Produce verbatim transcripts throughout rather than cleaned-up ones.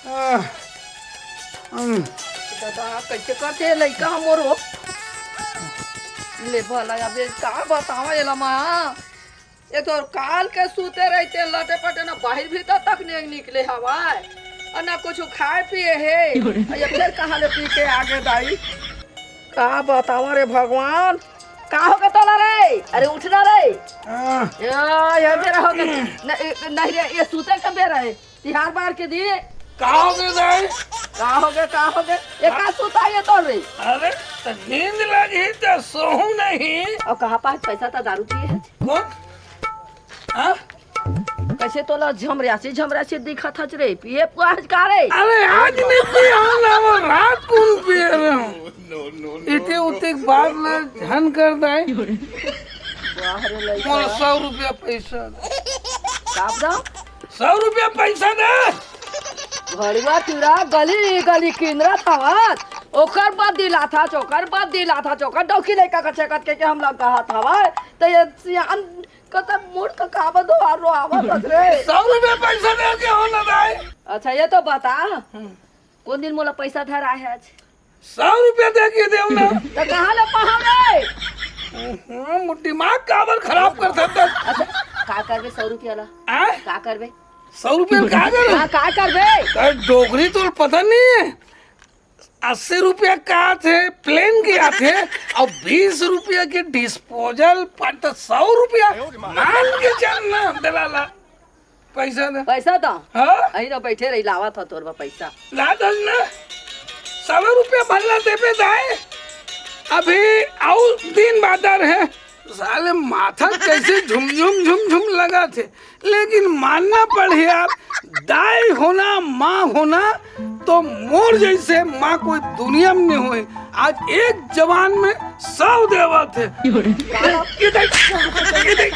आह, हम्म। दादा, कइसे करथे लइका ह मोरो? ले भला, अबे का बतावा एला मैं? ये तो काल के सूते रहिथे लटे पटे, ना बाहिर भीतर तक नइ निकले हवय, अउ ना कुछु खाय पिए हे। अउ ये फेर कहाँ ले पी के आगे दाई? का बतावा रे भगवान, का होगे तोला रे? अरे उठ ना रे। आह। या, ये बेरा होगे। न-, ए, नहीं रे, ये सूते के बेरा हे। तिहार बार के दिन। का होगे दाई? का होगे, का होगे? ये का सुताय हे तोर रे? अरे, त नींद लगही त सोहूं नहीं। अउ कहाँ पास पैसा त दारू पिए हे? कौन? हाँ? कइसे तोला झमरासी, झमरासी दिखत हच रे? पिए पुआ हच का रे? अरे, आज नहीं पिए हंव ना, वो रात कुन पिए रहेंव। इते उते के बात ल झन कर दाई। वाह रे लइका। मोला सौ रुपया पैसा दे। का बताओ? सौ रुपया पैसा दे। घड़ुआ टूरा गली गली किंदरत हवत, ओकर बदला था चोकर, बदला था चोकर, डौकी लइका का चेकत के, के हम लोग कहत हवय, त ये सियान कतक मोट का काबा दो आरो आवत हस रे। सौ रुपया पैसा दे के हो ना दाई। अच्छा, ये तो बता, हम्म। कोन दिन मोला पैसा धराय हे आज? सौ रुपया दे के देव ना। त कहाँ ले पाहव रे? हम्म, दिमाग काबर खराब करथस? अच्छा, का करबे सौ रुपया ला? आय? का करबे? सौ रुपया का करबे? हाँ, का करबे? का डोकरी तोला पता नहीं हे? अस्सी रुपया का आथे, प्लेन के आथे, अउ बीस रुपया के डिस्पोजल, पाँच त सौ रुपया मान के चल ना, दलाला। पैसा दे। पैसा तो? हाँ? अही ना बैठे रही, लावत हंव तोर बर पैसा। ला दस ना। सौ रुपया भला देबे दाई। अभी अउ दिन बादर हे। साले माथा कइसे झुमझुम झुमझुम लगथे, लेकिन मानना पड़ही यार, दाई होना, माँ होना, तो मोर जइसे माँ कोई दुनिया में नहीं होय। आज एक जबान में सौ देवत हे। ये देख, ये देख, ये देख।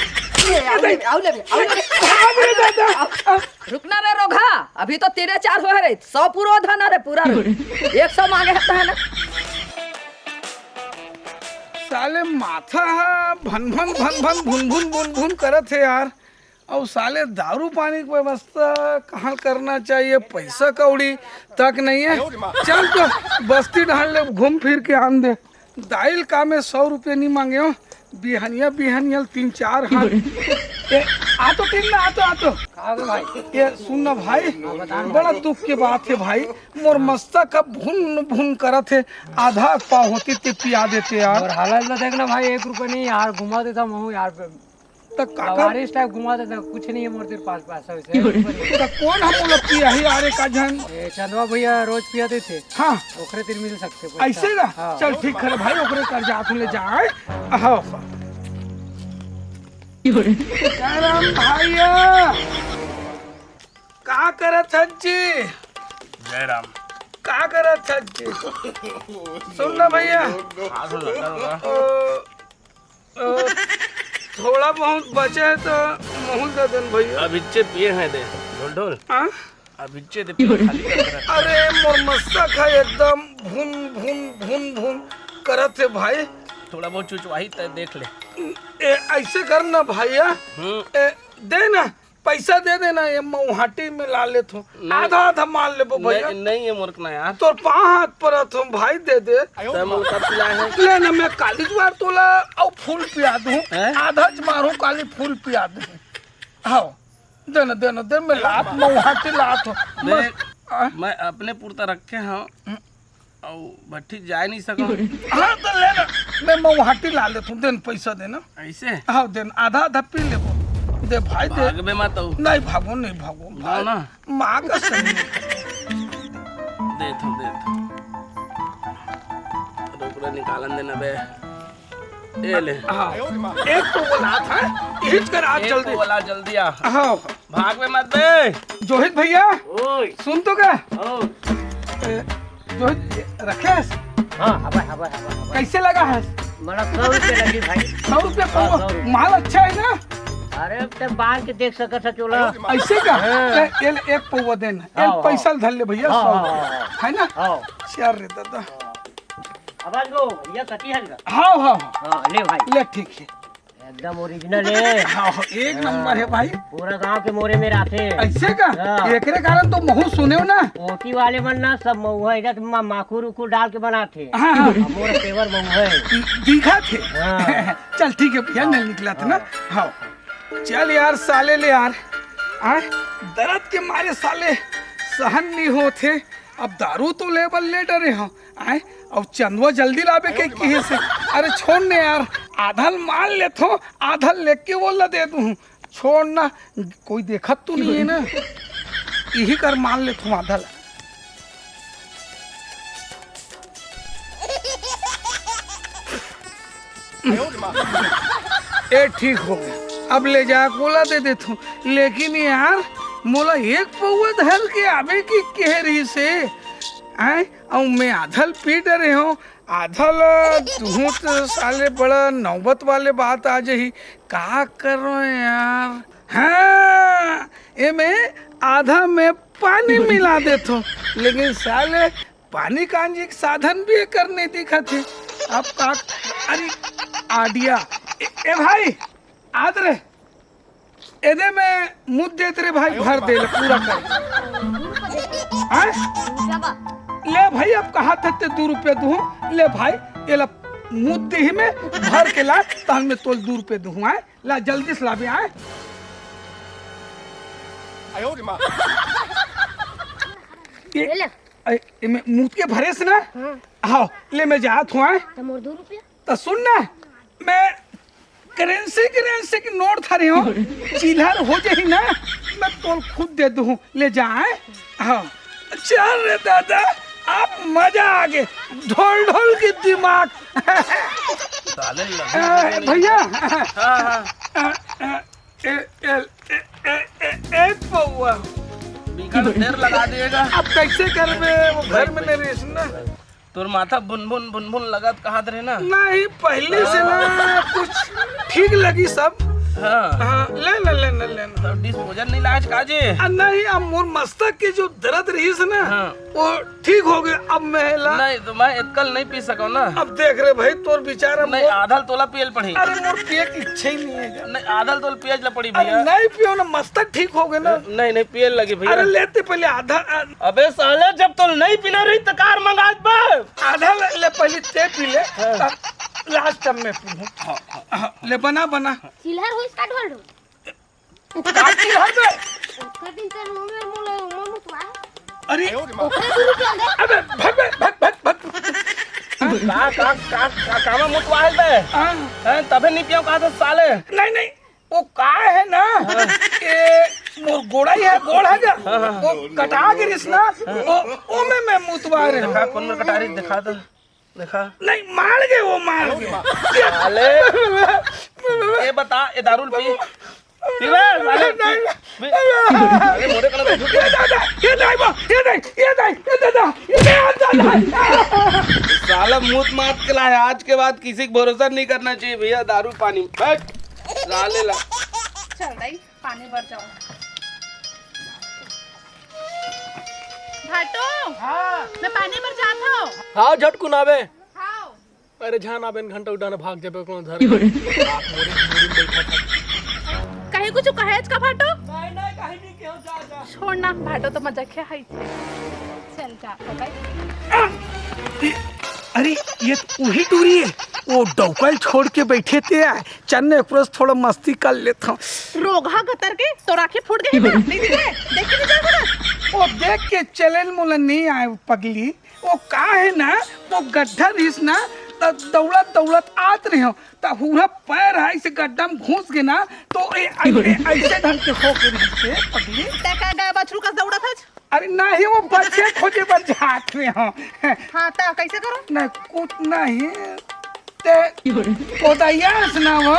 आउ ले, आउ ले, आउ ले। अरे दादा, रुक ना रे रोगहा, अभी तो तीने चार होय रे, सौ पूरा धन रे, पूरा रे। एक सौ मांगे हे त हे ना। साले माथा हा भन भन भन भन भुन भुन बुन भुन करत हे यार। अउ साले दारू पानी के व्यवस्था कहाँ करना चाहिए, पैसा कौड़ी तक नहीं है। चल तो बस्ती डहर ले घूम फिर के आन दे। दाई ल का में सौ रुपये नहीं मांगे हो, बिहनिया बिहनिया ल तीन चार हाथ। ए, आ तो टीम में, आ तो, आ तो। का हो गया भाई? ये सुन ना भाई, हाँ, बता ना बड़ा भाई। दुख के बात हे भाई, मोर मस्ता का भुन भुन करत हे, आधा पाव होती ते पिया देते यार। और हालत ला देख ना भाई, एक रुपया नहीं यार, घुमा देता महू यार। त काका, लवारिस टाइप घुमा देता, कुछ नहीं है मोर तेरे पास पैसा वैसे। त कौन हम लोग की यही आ रे का झन? ए, चंदवा भैया रोज पिया देते। हाँ। ओकरे तीर मिल सकते पैसा। ऐसे का? हाँ। चल ठीक करे भाई, ओकरे कर जा, तू ले जा, आए। हाँ, हाँ। जय राम भैया। का करत हस जी? जय राम। का करत हस जी? सुन ना भैया। हाथ हो जाता होगा। ओ, ओ, थोड़ा बहुत बचे हे तो महूं ल दे देन भैया। अब इच्चे पिए हैं दे, ढोल ढोल। हाँ? अब इच्चे दे पिए, खाली कर दे। अरे मोर मस्सा खा एकदम भुन भुन भुन भुन करत हे भाई। थोड़ा बहुत चुचवाही तय देख ले। ए, ऐसे कर ना भैया। हम्म। ए, दे ना। पैसा दे देना, ये मऊहाटी में ला लेत हूँ। नहीं। आधा आधा मार लेबो भैया। नहीं, नहीं है मोर कना यार। तोर पाँव हाथ परत हूँ भाई, दे दे। तै मोला कब पिलाए है? ले ना, मैं काली जुआर तोला अउ फूल पिया दूँ। हैं? आधा च मारूँ, काली फूल पिया दूँ। हाँ, दे ना, दे ना, दे, मैं लात, मऊहाटी लात हूँ। देख, बस, आ? मैं अपने पुरता रखे हूँ। हम्म। अउ भट्ठी जाए नहीं सकव। हाँ, तो ले ना, मैं मऊहाटी ला लेत हूँ, देन पैसा देना। ऐसे? हाँ, देन आधा आधा पी लेबो। दे भाई, दे। भागबे मत अउ। नहीं भागो, नहीं भागो, जाओ भाई। ना। माँ का सही। दे थो, दे थो। रुक रे, निकालन देना बे। ए ले। हाँ। एक तो वो लात है, हिच कर आज एक जल्दी। तो वो ला जल्दी आ। हाँ। भागबे मत बे। जोहित भैया, ओए। सुन तो का? ओ। ए, जोहित, रखे हस? हाँ, हवा, हवा, हवा, हवा। कैसे लगा हस? मतलब सौ रुपये लगी भाई। सौ रुपये हाँ, पौवा। सौ रुपये। माल अच्छा है ना? अरे, अब तक बांध के देख सकत है चोला। ऐसे का? हाँ। ए, ए, एक पौवा देना। हाँ, ए, पैसा हाँ। धर ले भैया, हाँ, सौ हाँ, रुपये। हाँ, हाँ। है ना? हाँ। यार रे दादा। आवाज गो, भैया कटी है ना? हाँ, हाँ, हाँ। हाँ, ले भाई। ले, ठीक है। एकदम ओरिजिनल है। हाँ, एक नंबर है भाई। पूरा गांव के मोरे में रहथे। ऐसे का? हाँ। एकरे कारण तो महू सुने हो ना। ओटी वाले मन ना सब महुआ इधर मा-, माखुर उखुर डाल के बनाथे। हाँ, हाँ। अब मोर पेवर महुआ है। दिखा थे। हाँ। चल ठीक है भैया, हाँ। नहीं निकला था ना। हाँ। हाँ। चल यार साले ले यार, आ, दर्द के मारे साले सहन नहीं होत हे। अब दारू तो ले बर ले डरे हो, आए, अब चंदवा जल्दी लाबे के किहे से। अरे छोड़ ने यार, आधा ल मान लेथो, आधा ल लेके वो ला दे दूँ। छोड़ ना, कोई देखत तो नहीं है ना, यही कर मान लेथो आधा ला। ए ठीक हो गया, अब ले जा कोला दे देथो। लेकिन यार, मोला एक पौवा धर के आबे की कह रही से, आए, अउ मैं आधा ल पी डरे हूँ, आधा ल दूँ तो साले बड़ा नौबत वाले बात आ जाही। का करो यार, हाँ, एमे आधा में पानी मिला देथो, लेकिन साले पानी कांजी के साधन भी एकर नहीं दिखत हे। अब का, अरे आडिया, ए, ए भाई, आत रे, एदे में मुद देत रे भाई, भर दे ले, पूरा कर। हाँ? ले भाई, अब कहा थे ते दू रुपया दूँ, ले भाई, ये ला मुद देही में भर के ला, तहन में तोल दू रुपया दूँ, आए? ला जल्दी से लाबे, आए? ये, ले ले। ए, एमे मुद के भरेस ना? हाँ। हाँ, ले मैं जात हूँ, आए? त मोर दू रुपया? त सुन ना, मैं करेंसी, करेंसी के नोट धरे हूँ, चिल्हर हो जाही ना, मैं तोल खुद दे दूँ, ले जा, आए? हाँ। चल रे दादा, आप मजा आ गए, ढोल ढोल के दिमाग। साले लगे आ, हुए हैं। भैया। हाँ, हाँ। आ, आ, ए, ए, ए, ए, ए, एक पौवा। बीघा में ढेर लगा दिएगा। अब कैसे करबे, वो घर में नहीं रहीस ना। तोर माथा बुनबुन बुनबुन लगत कहत रहे ना। नहीं, पहले से ना कुछ ठीक लगी सब। हाँ। हाँ, ले ना, ले ना, ले ना। तो डिस्पोजल नहीं लाज काजे? आ, नहीं, अब मोर मस्तक के जो दर्द रहीस ना, हाँ। वो ठीक हो गया। अब मैं ला नहीं तो मैं एतकल नहीं पी सको ना। अब देख रे भाई, तोर विचार अब नहीं, मोर आधा ल तोला पियल पड़ी। अरे मोर पिए की इच्छा ही नहीं है। नहीं, आधा ल तोला पियज ला पड़ी अरे भैया। नहीं पियो ना, मस्तक ठीक हो गए ना। नहीं, नहीं, पियल लगी भैया। अरे लेते पहले आधा, आ- अबे साले, जब तोल नहीं पीना रही तो कार मंगा बा। आधा ले, ले पहले ते पी ले, हाँ। तब लास्ट में पी। हाँ, हाँ, ले बना, बना। चिल्हर होइस का ढोल ढोल? का चिल्हर बे? ओकर दिन तेरे मुंह में, मुंह में, मुंह में मुतवा। अरे। ओकरे दू रुपया दे। अबे, भाग बे, भाग, भाग, भाग। का, का, का, का, कामा मुतवा है बे? हाँ। हैं, तबे नहीं पियो कहा था साले। नहीं, नहीं, वो का है ना, हाँ। ये मोर गोड़ा ही है, गोड़ है क्या? हाँ, हाँ। वो कटा गिरिस ना, हाँ। वो, वो में मैं मुतवा रहे हूँ। दिखा, कौन में कटा रही, दिखा दो। देखा? नहीं, मार गए वो, मार गए। साले, ये बता, ये दारू पी? पीबे, साले, नहीं, पी, पी। अरे, मोरे कलर का ये दादा, ये दाई बा, ये दाई, ये दाई, ये दादा, ये दादा। साला मुंह मात के लाए, आज के बाद किसी का भरोसा नहीं करना चाहिए भैया, दारू पानी। बैठ, साले ला। चल दाई, पानी भर जाओ। भाटो, हाँ। मैं पानी भर जात हूँ। हाँ, झटकुन आबे। हाँ। अरे, झन आबे, घंटा उठाने भाग जाबे, कोनो धर। कहीं कुछ कहेच का भाटो? नहीं, नहीं, कहीं नहीं कहो, जा, जा। छोड़ ना, भाटो तो मजाक है, हाय। चल जा, बाय। अरे, ये तो वही टूरी है, वो डौका ल छोड़ के बैठे थे, चन्ने एक्सप्रेस थोड़ा मस्ती कर लेता हूँ। रोगहा गतर के, तो राखी फूट गई ना, नहीं दिख रहे? देख के नहीं जा सकत? वो देख के चले ल मोला नहीं आए पगली, वो का है ना, वो गड्ढा रहीस ना, त दौड़त दौड़त आत रहे हो, त हुरा पैर है इसे गड्ढा में घुस गए ना, तो ए, ए, ए, ऐसे ढंग के हो गए रहीस से पगली। ते का गाय बछरू का दौड़त हच? अरे नहीं, वो बच्चे खोजे बर जात रहे हो। हाँ, त कैसे करो? नहीं, कुछ नहीं। ते कोदैया सुनाओ।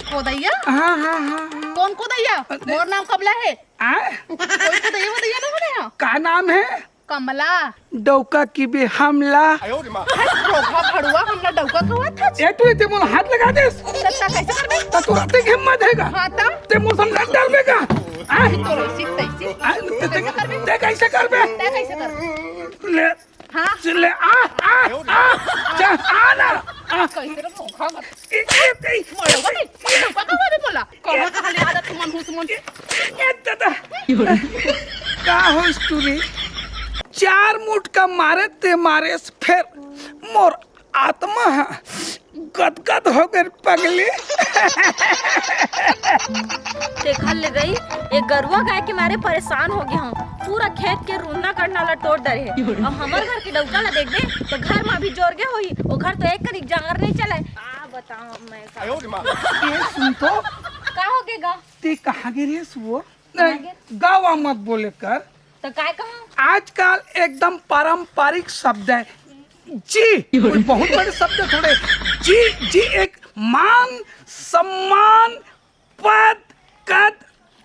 कोदैया? हाँ, हाँ, हाँ, हाँ। कौन कोदैया? अरे। मोर नाम कमला है। आ? कोई कोदैया वोदैया ना होने यहाँ। का नाम है? कमला। डौका की बे हमला। हट, रोगहा भड़ुआ, हमला डौका कहत हच। ए, तू इते मोला हाथ लगा देस। त, त कैसे करबे? त तोर अतेक हिम्मत हे का? हाँ, त? ते मोर संग लड़ डरबे का? आ? तो रईसी, तईसी। आ, ते, ते, कैसे करबे? ते कैसे करबे? ते कैसे करबे? ले, हाँ। ले, आ, आ, आ, जा, आ ना। कैसे रे मोखा मत। ए, ए, ए, मोला का नहीं? मोला का करे मोला? कहाँ, कहाँ ले आदत तुमन हुस मन? ए, ए, दादा। का होइस टूरी? चार मुटका मारे ते मारेस, फेर मोर आत्मा ह गदगद हो गए पगली। देखल ले गई, ये गरुआ गाय के मारे परेशान हो गया हूँ। पूरा खेत के रूना करना ला टोट डरे हे। अब हमर घर के डौका ला देखबे तो घर में भी जोर गए होही। ओखर तो एक कनिक जांगर नहीं चले। आ बताओ मैं का। ये सुन तो। का हो गए गा? ते कहाँ गे रे सुअर? कहाँ नहीं, गे? गावा मत बोले कर। तो काय कहूँ? आजकल एकदम पारंपरिक शब्द है जी, कोई बहुत बड़े शब्द थोड़े। जी, जी एक मान, सम्मान, पद, कद,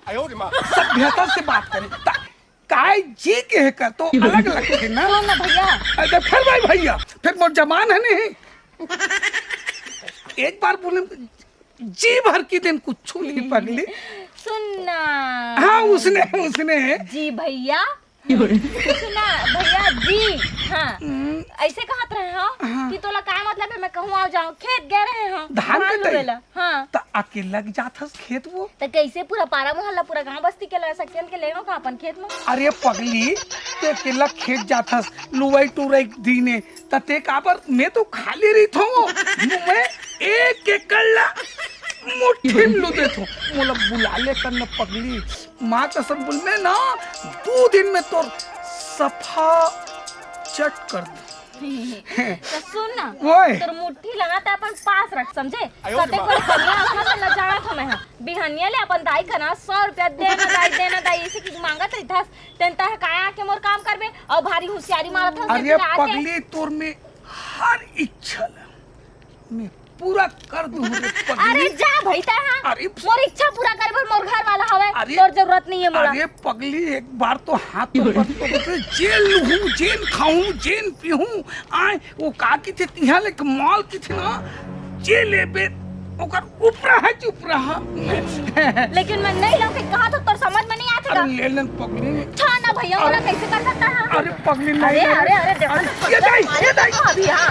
सभ्यता से बात करें। ता-, काय जी के है कर तो अलग लगथे ना। सुन ना भैया। अरे फिर भाई भैया, फिर मोर जबान है नहीं। एक बार बोले जी भर की दिन कुछ नहीं पगली। सुन ना। हाँ, उसने, उसने। जी भैया। सुना भैया जी। हाँ। हम्म। ऐसे कहत रहे हो हाँ। कि तोला का मतलब है, मैं कहूँ आओ जाओ, खेत गए रहे हो धान धान कटाई। लुए ला। हाँ। त अकेला के जात हस खेत वो? त कैसे पूरा पारा मोहल्ला, पूरा गांव बस्ती के ला सकियन के लेनो का अपन खेत में? अरे पगली, ते अकेला खेत जात हस, लुवाई टुराई दीने, त ते काबर, मैं तो खाली रहिथों, मैं एक एकड़ ला मुट्ठी में लू देथों, मोला बुला ले कर न पगली, माँ कसम बोल, मैं ना दू दिन में तोर सफा चट कर दूँ। तो सुन ना, ओए। तोर मुट्ठी लगा त अपन पास रख, समझे? आयो रे कते माँ। कोई करिया अखा से न जाना था मैं, हाँ। बिहनिया ले अपन दाई का ना सौ रुपया दे ना दाई, दे ना दाई, ऐसे की मांगत रही था। तेन तह काय आके मोर काम करबे, अउ भारी होशियारी मारत हस, अरे लेकिन आके पगली, तोर में हर इच्छा ला मैं पूरा कर दूँ रे पगली। अरे जा भाई तह, हाँ। अरे मोर इच्छा पूरा करे बर मोर घर वाला हवे, अरे, तोर जरूरत नहीं है मोला। अरे पगली, एक बार तो हाथ तो कर तो बता, जेन लूहूँ, जेन खाहूँ, जेन पीहूँ, आय, वो का किथे तिहाँ ले मॉल किथे ना, जे लेबे, ओकर उपरा है, उपरा है। लेकिन मैं नहीं लूँ के कहा तो तोर समझ में नहीं आथे अरे का? ले लेन पगली। छा ना भैया, अरे, मोला कैसे कर सकता है? अरे पगली नहीं अरे, ले। अरे, अरे, देखो अरे, तो ये दाई, ये दाई। अभी हाँ।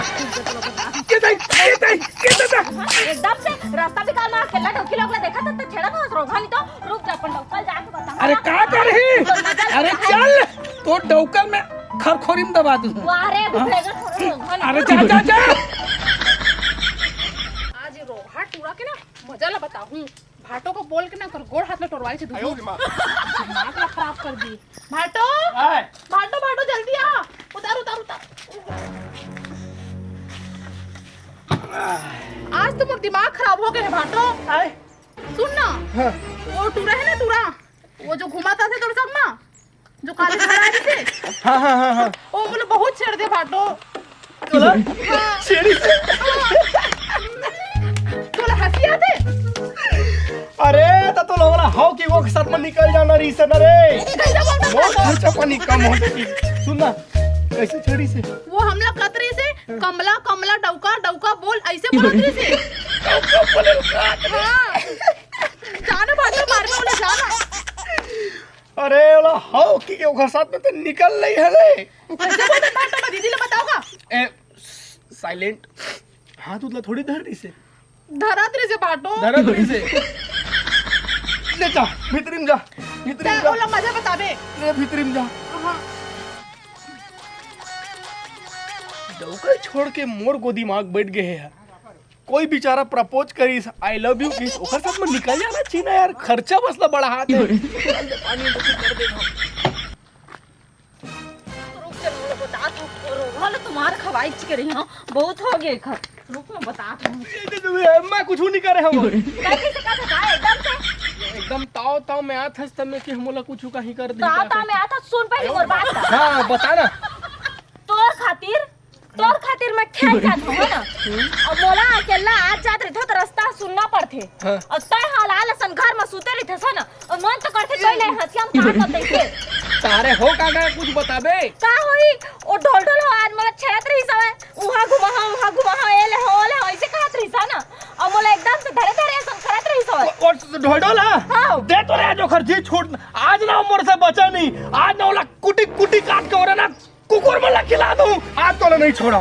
ये दाई, ये दाई, ये दादा। एकदम से रास्ता निकाल में अकेला डौकी लोग ला देखा था, तो छेड़ा तो रोगा नहीं तो रुक जा, अपन डौकल जाके बता। अरे का कर रही? तो मजा अरे लगता है। चल, तो डौकल में खरखोरी में दबा दूँ। वाह रे, अभी हाँ। भेजो थोड़ा रोगा नहीं अरे तो। जा, जा, जा। आज रोहा टूरा के ना मजा ला बताहूँ। भाटो को बोल के ना कर गोड़ हाथ में टोरवाई से दूँ। आयो रे माँ। दिमाग ला खराब कर दी। भाटो, आय। भाटो, भाटो, जल्दी आ। उतार, उतार, उतार। आज तो मोर दिमाग खराब हो गए है भाटो। आय। सुन ना, हाँ। वो टूरा है ना टूरा, वो जो घुमाता थे तोर संग मा, जो काले घर आ रही थे। हाँ, हाँ, हाँ, हाँ। वो बोले बहुत छेड़ दे भाटो। तोला? हाँ। छेड़ी से? हाँ। तोला हंसी आते? अरे, त तोला वाला हाव कि वो के साथ में निकल जाना रही से ना रे। कैसे बोलता मोर था? खर्चा पानी कम हो जाती। सुन ना, कैसे छेड़ी से? वो हमला कतरी से, कमला, कमला, डौका, डौका बोल, ऐसे बोलत रही से। डौका बोले का? हाँ। जाना भाटो मार में उन्हें जाना। अरे, ओला हाव कि ओकर साथ में तो निकल नहीं है रे। कैसे बोलते भाटो, मैं दीदी ले बताऊंगा। ए, साइलेंट। हाथ उतला थोड़ी धर रही से। धरत रही से भाटो। धरत रही से। ले जा, भीतरी में जा। भीतरी में ते जा। ओला मजा बताबे। ले भीतरी में जा। हाँ। डौका छोड़ के मोर गोदी माग बैठ गए है यार। कोई बेचारा प्रपोज करिस, "I love you" किस, ओकर साथ में निकल जाना चाहिए ना यार, खर्चा बस ला बढ़ा दे। निकाल दे, पानी में कर दे। रुक जा, रुक जा, बता तू, रोहल तुम्हार खवाई के रही हूँ, बहुत हो गए खा। रुक, मैं बता दूँ। ये दे दे, मैं कुछ नहीं करे हूँ। कैसे कैसे कैसे खाए एकदम से? एकदम ताव ताव में आत हस, तब मैं कि हमला कुछ कहीं कर दी। ताव ताव में आत हस, सुन पहले मोर बात। हाँ, बता ना। तोर खातिर तोर खातिर मैं खेत जात हूँ, है ना? अब मोला अकेला आज जात रहिथो तो रास्ता सुनना पड़थे। हाँ। अब तय हाल आल असन घर में सुते रहिथस, है ना? और मन तो करथे तो ले हंसिया में काट देते। तारे हो का गया कुछ बताबे? का होई? ओ ढोल ढोल हो आज मोला छेड़त रहिस हवे। उहाँ घुमा हो, उहाँ घुमा हो, ए ले हो, ओ ले हो, ऐसे कहत रहिस है ना? अब मोला एकदम से धरे धरे असन करत रहिस हवे। और ढोल ढोल हाँ? हाँ। दे तो रे आज ओखर जी छूट। आज ना मोर से बचा नहीं। आज ना ओला कुटी कुटी काट के ओरे ना कुकुर मन ला खिला दूं, आज तोला नहीं छोड़ा।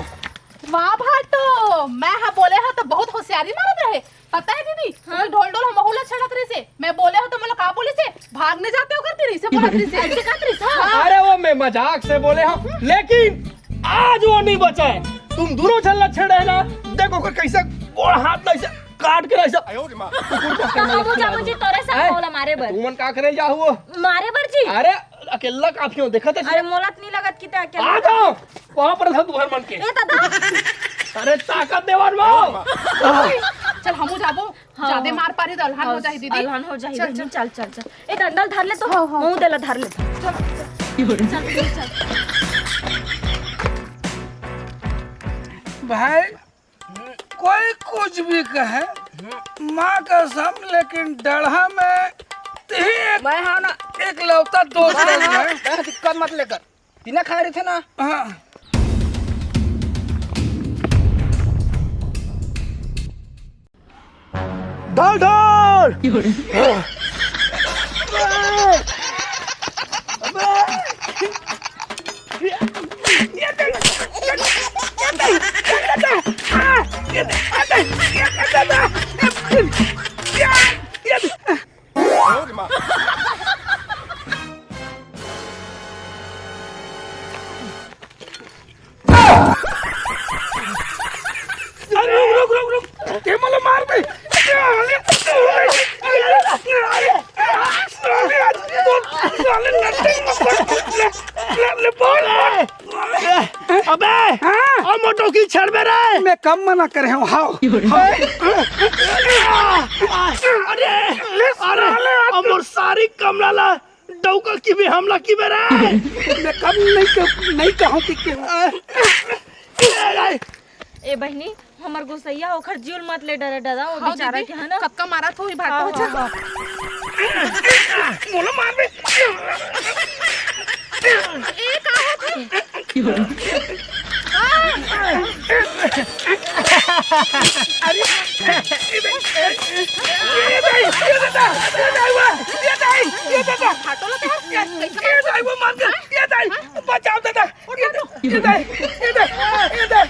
वाह भाटो, तो मैं हा बोले हा तो बहुत होशियारी मारत रहे, पता है दीदी? हाँ। ढोल ढोल हम ला छेड़त रहिसे, मैं बोले हा तो मोला का बोलिसे, भाग नहीं जाते हो करती रहिसे, बोलत रहिसे। ऐसे कहत रहिसे, हाँ। अरे वो मैं मजाक से बोले हूँ, लेकिन आज वो नहीं बचा है। तुम दोनों झन ला छेड़े है ना, देखो ओकर कैसे गोड़ हाथ ला ऐसे काट के ऐसे कुकुर को करने हाँ, वो लगती जा है। मुझे तोरे से हैं? बोला मारे बर। तुमन का करे जाहू वो? मारे बर जी। अरे अकेला काफी हो, देखा था अरे मोला तो नहीं लगत कि ते अकेला आ जाओ। वहां पर था तुम्हारे मन के। ए दादा। अरे ताकत देवर वो। चल हमू जाबो। हाँ, जादे हाँ। मार पारी तो अलहन हो हाँ, जाही दीदी। अलहन हो जाही चल, बहिनी, चल। चल, चल, चल। ए डंडल धर ले तो, हाँ, हाँ। मुंह देला धर ले तो। चल, चल, चल, चल। भाई, कोई कुछ भी कहे, माँ कसम, लेकिन डढ़ा में तिही एक, मैं हाँ ना। एकलौता दोस्त मैं है हाँ, भाई। मैं दिक्कत मत लेकर। बिना खाए रहिथे ना। हाँ। डाल, डाल। अरे रुक, रुक, रुक, रुक। ते मोला मार दे। साले, आज तो, साले, नटिंग मत कर। ले, ले, ले, बोल। अबे, हाँ? अब मोटो की छेड़बे रे। मैं कम मना करे हूँ, हाव। अरे, अरे, अब मोर सारी कमला ला डौका की भी हमला की बेरा। मैं कम नहीं कह, नहीं कहूँ कि क्यों। ए बहिनी, हमर गोसैया ओखर जीव ल मत ले डरे डरा, वो हाँ, बेचारा दीदी, के है ना। कतका मारा थो, ही भाग हाँ, हो जा। हाँ, हाँ। मोला मार बे। ए, का होत हे? अरे, ये दाई, ये दादा, ये दाई, ये दाई, ये दादा। फाटो लगा, ये कैसे ये दाई, वो मार गया, ये दाई, बचाओ दादा। ये दाई, ये दाई, ये दाई।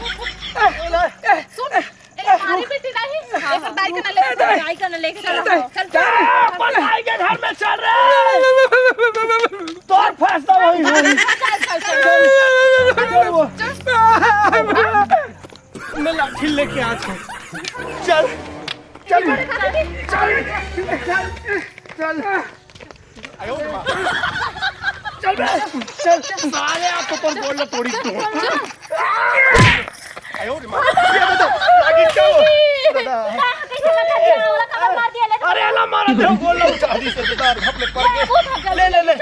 सुन, ए, हमारी बेटी नहीं, हाँ, एक दाई के ना लेके चल, दाई के ना लेके चल, चल, चल, चल। अपन दाई के घर में चल रे। तोर फैसला वही होई। चल, चल, चल, चल। चल वो। मैं लाठी लेके आ था। चल, चल, चल, चल, चल। चल बे, चल। साले आप तो तोर बोल तोड़ी तू। ये बता, आगे क्या हुआ? अरे अला मारा दे, बोल लो, चाबी से बता, हम लोग पड़ गए। ले, ले, ले।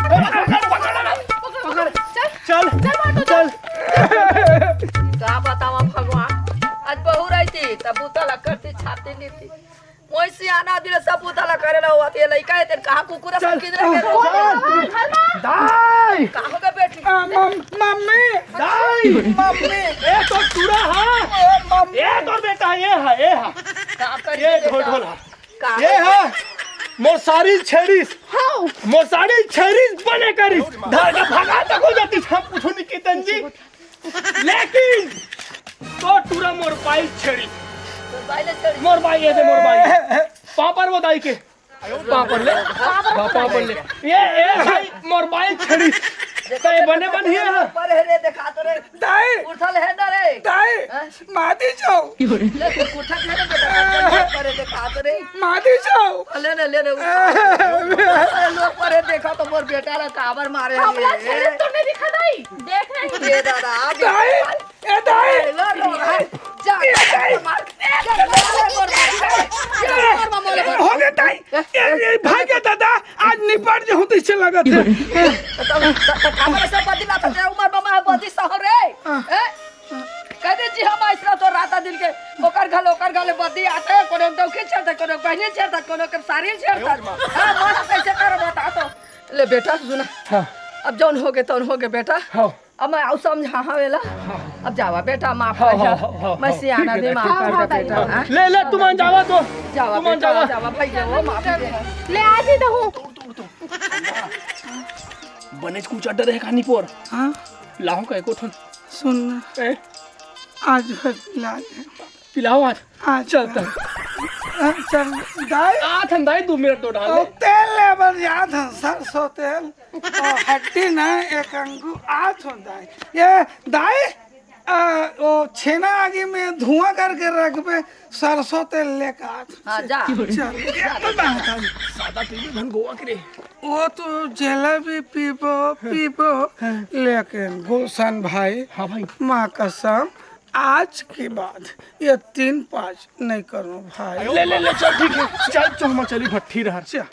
पकड़, पकड़, पकड़। चल, चल, चल। का बतावा भगवान, आज बहू रहती तब बूता ला करती, छाती लेती। मोय सियाना आदमी ला सब बूता ला करे ला होवत, ये लइका हे तेन कहाँ कुकुर चल, सब किधर चल, के चल। दाई। कहाँ हो गए बेटी? आ, मम-, मम्मी। दाई। मम्मी। ए तो टूरा हा। ए, मम्मी। ए तोर बेटा, ये हा, ये हा। का करी ये बेटा? ढोल ढोल हा। का ये हा। मोर सारी छेड़ीस। हाँ। मोर सारी छेड़ीस बने करिस। धार के भगा तक हो जाती, हम कुछ नहीं कीतन जी। लेकिन तो टूरा मोर बाई छेड़ी। तो बाई ले छेड़ी। मोर बाई, ये दे मोर बाई। पापड़ वो दाई के। पापड़ ले। हाँ, पापड़ ले। ये, ए भाई, मोर बाई छेड़ी। तो ये बने बन ही है। पर है रे, देखा तो रे। दाई। उठल है ना रे। दाई। हाँ? मादी जाओ। ले, तो उठल है ना बेटा, पर है, देखा तो रे। मादी जाओ। ले ना, ले ना, उठा। अरे, लोग पर है, देखा तो मोर बेटा ला काबर मारे हम रे। लोग छेड़ी तो नहीं दिखा दाई। देख रही। ये दादा, आप दाई। ए दाई! ए दाई! ए दाई! हो गे दाई! ए, ए, भाग गे दादा, आज निपट जाहूं तइसे लगत हे। कह दे जी, हम ऐसा तो राता दिन के ओकर घल, ओकर घल बदी आते, कोनो डौकी छेड़ते, कोनो बहनी छेड़ते, कोनो के सारी छेड़ते। हाँ, मन कैसे कर बता तो। ले बेटा, सुना। हाँ। अब जौन हो गे, तौन हो गे बेटा। हाँ। अब मैं आऊ समझा हवे ला। हाँ। अब जावा बेटा, माफ हाँ, कर हाँ, जा। हाँ, हाँ, मैं हाँ, सियाना ठीक है, दे, माफ ठीक कर है। दे बेटा, हाँ? ले, ले, तुमन जावा तो। जावा तुमन बेटा, जावा। जावा भाई, जावा, माफ कर दे। ले, आ जी दहू। बनेच कुछ अड्डा रहे कहानी पर। हाँ? लाहू का एको ठन। सुन ना। ए? आज भर पिला दे। पिलाओ आज। आज चल भर। तब। हाँ, चल दाई। आत हन दाई, दू मिनट तो डाल ओ, दे। तेल ले बर जात हन, सरसों तेल। ओ, हड्डी ना एक अंगू आत हन दाई। ये दाई, आ, ओ छेना आगी में धुआं करके रखबे, सरसों तेल लेके आत हन। हाँ, जा। चल। सादा पीबे धन गोवा के रे। वो तो जलेबी पीबो पीबो, लेकिन गुलशन भाई, हाँ भाई। माँ कसम, आज के बाद ये तीन पाँच नहीं करो भाई। ले ले ले, चल ठीक है, चल चुम्मा चली भट्ठी रहर। चल।